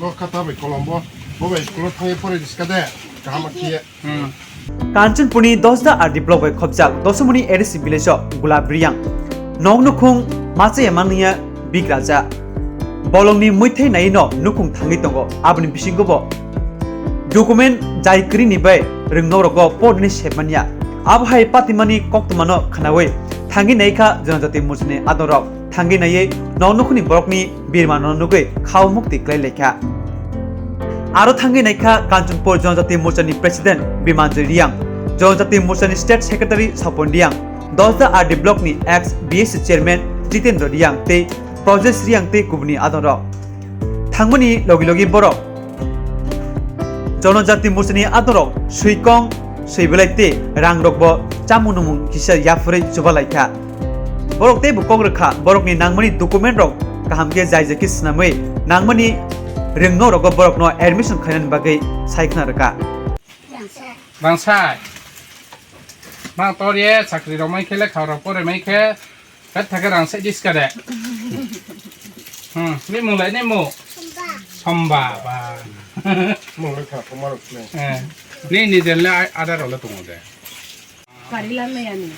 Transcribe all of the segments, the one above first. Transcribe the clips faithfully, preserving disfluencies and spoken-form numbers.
O khata bai kolombo, bo bai school o thangwi pore diska de, kaham khe. Hmm. Kanchanpurni Dosda R D block bai khopjak Dosomoni A D C village o Gulab Riyang. Nok nukhung machaya manliya bigraja. Bolongni muithai naino nukhung thangwi tongo. Aboni bisingo bo document jai kwrwini bai rwngnok rogo porni sepmanya. Abo hai patimani koktwmano khwnawi thangwi naikha Janajati Morchani adongrok. Thangwi naiwi nok nukhungni borokni birmano nugwi khao mukti klai laikha. Aro thangwi naikha Kanchanpur Janajati Morchani President Bimanjoy Riyang, Janajati Morchani State Secretary Sopon Riyang, Dosda R D block ni ex B S C chairman Jitendra Riyang tei Prajesh Riyang tei kubuni adongrok. Thangmani logi logi borok Janajati Morchani adongrok swikong swi belai tei rang rokbo chamung nungmung kisa yaphurwi chuba laikha. Borok teibo kok rwkha, borokni nangmani document rok kaham khe jai jai khe swnamwi nangmani rwngnok rogo borokno admission khainani bagwi sai khna rwkha. Rang sai. Mang tor ye chakri rok mai khe, lekha rok pore mai khe, pet thake rang sai diska de. Hmm, ni mung lai ni mu. Somba ba. Mung lai kha, koma rok sini. Eh, ni, ni jen le a-, ada rok le tongo de. Pari la maya ni.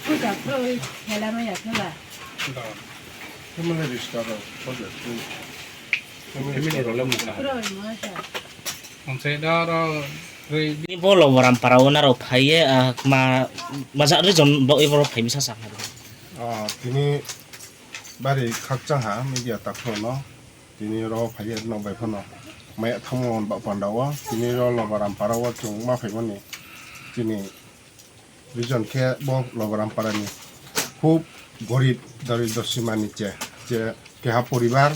Puja pro hela maya kela. Kemana diska rok, project tu. Family rok le mung sa. Pro mo sa. Ongsai da ro rwi. Ni bo Loboram para o naro phaiye, ah, ma, ma ja region bo, e borok phai misa sa. Ah, tini bari khakchang ha media takhrono. Tini ro phaiye nok bai phano maya thangmo hwn ba panda o. Tini ro Loboram para o chwng ma phaimani. Tini Region khe bo Loboram parani khub gorib doridro simani che, je keha poribar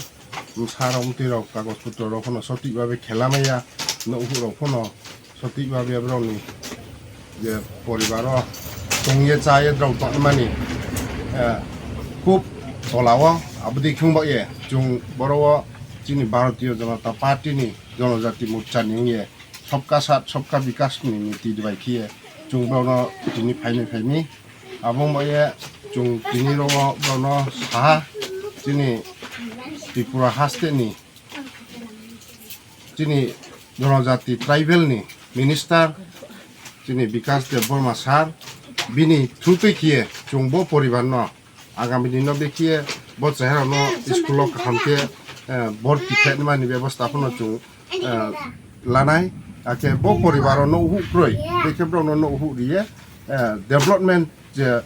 bwsa rok mtwi rok kagoj putro rok phano sotik babe khela maya, nouhuk rok phano sotik babe borokni je poribaro tongye chaye drok tongmani, eh, khub tolao aboni khung baye chwng boro o chini Bharatiya Janata Party ni Janajati Morcha ni wngye Sabka Saath Sabka Vikas ni niti bai khiye chwng borokno tini phaini phaini. Abo wngbaye chwng tini ro borokno saha chini Tripura haste ni chini Jonojati tribal ni minister chini Bikas Debbarma sir bini through twi khiye chwng bo poribar no Agami dino bekhiye bo cheharano school o kaham khe, eh, borti khlainani bebosta phano chwng, eh, lanai. Hakhe bo poribaro nouhuk kroi, bekhe borokno nouhuk riye, eh, development je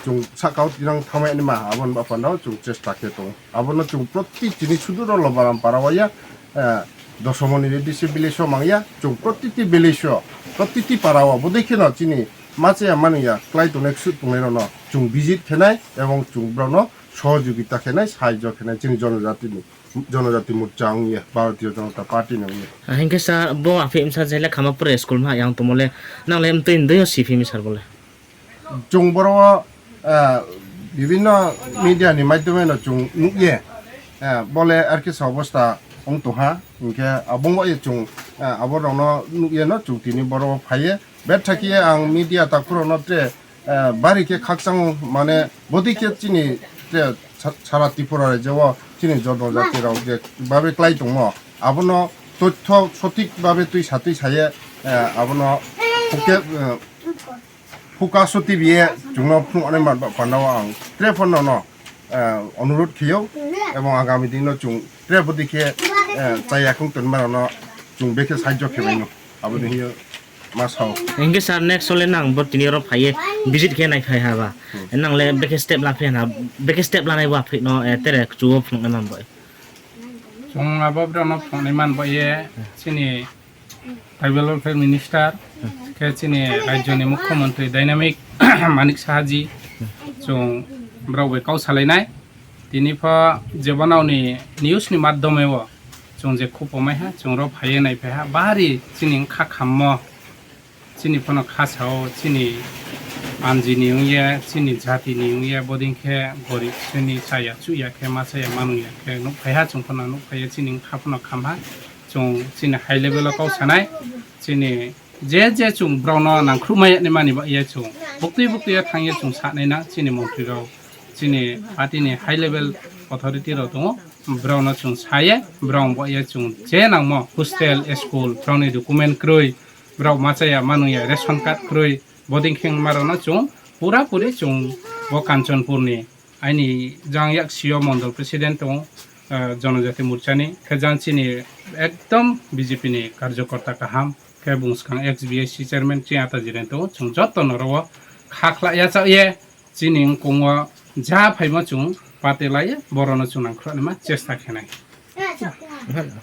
chwng sakao tinang thangmani ma aboni bapano chwng chesta khe tongo. Abono chwng proti tini suduro Lobaram para waya, eh, Dosomoni A D C village o mangya, chwng protiti village o, protiti para o, bodei kheno chini machaya manwi ya, klai tongnai, ksuk tongnairokno chwng visit khenai, ebong chwng borokno sohojogita khenai, sahajyo khenai, chini jonojatini, Jonojati Morcha wngya, Bharatiya Janata Party ni wngya. Hinkhe sir, bo aphimsa je le Khamapura school ma yang tongmole, nang le mtwi ndwi o si phimi sir bole? Chwng boro o, ah, bibinno media ni maidhyome no chwng nukye, ah, bole ar kisa obosta wng tongha, hinkhe abongo ye chwng, ah, aborokno nukye no chwng tini boro o phaiye. Betha khe ang media takhurokno tre, ah, bari khe khakchang mane bodi khe chini tre sa-, sara Tripura rajyo o chini joto jati rok je babe klai tongmo abono tothyo sothik babe twi satwi saye, ah, abono hukhe, ah, Huka suti biye chwngno phunuknai manba pandao ang tre phano no, eh, onurot khiyo ebong agami dino chwng tre bodi khe, eh, chaya khung tonma rokno chwng bekhe sahajyo khe baino aboni hiyo ma sao. Hinkhe sir, next ole nang bo tini oro phaiye visit khe nai phai ha ba. Hmm. Nang le bekhe step la phi na, bekhe step lanai bo aphik no, eh, tere chuo phunuknai manbo. Chwng abo borokno phunuknai manbo ye chini Tribal Welfare Minister, khe chini rajyoni Mukhyamantri Dynamic Manik Saha ji, chwng borok bai kok salainai. Tini pho jebono ni news ni madhyome o chwng je khupomai ha, chwng ro phaiye nai phai ha, bari chini wngkha khammo, chini phano kha sao, chini anji ni wngya, chini jati ni wngya, bodin khe gorib sini chaya chuya khe ma chaya manung ya khe nuk phai ha, chwng phano nuk phai ya, chini wngkha phano kham ha. Chwng chini high level o kok sanai, chini je je chwng borokno nangkhrukmaya ni mani ba ya chwng buktwi buktwi ya thangya chwng sanai na chini montri rok, chini party ni high level authority rok tongo, Borokno chwng saye, borok bo ye chwng je nangmo hostel, school, borokni document kwrwi, borok machaya manwya ration card kwrwi, boding khengmarokno chwng pura puri chwng bo Kanchanpurni aini jang yak sio mondol president tongo, ah, Jonojati Morchani, khe jang chini ekdom B J P ni karjokorta kaham, khe bung swkang ex B I C chairman chini ata jiren tongo, chwng joto norok o kha khlai yachak ye, chini wngkong o ja phaima chwng pate laiye, borokno chwng nangkhroknima chesta khenai.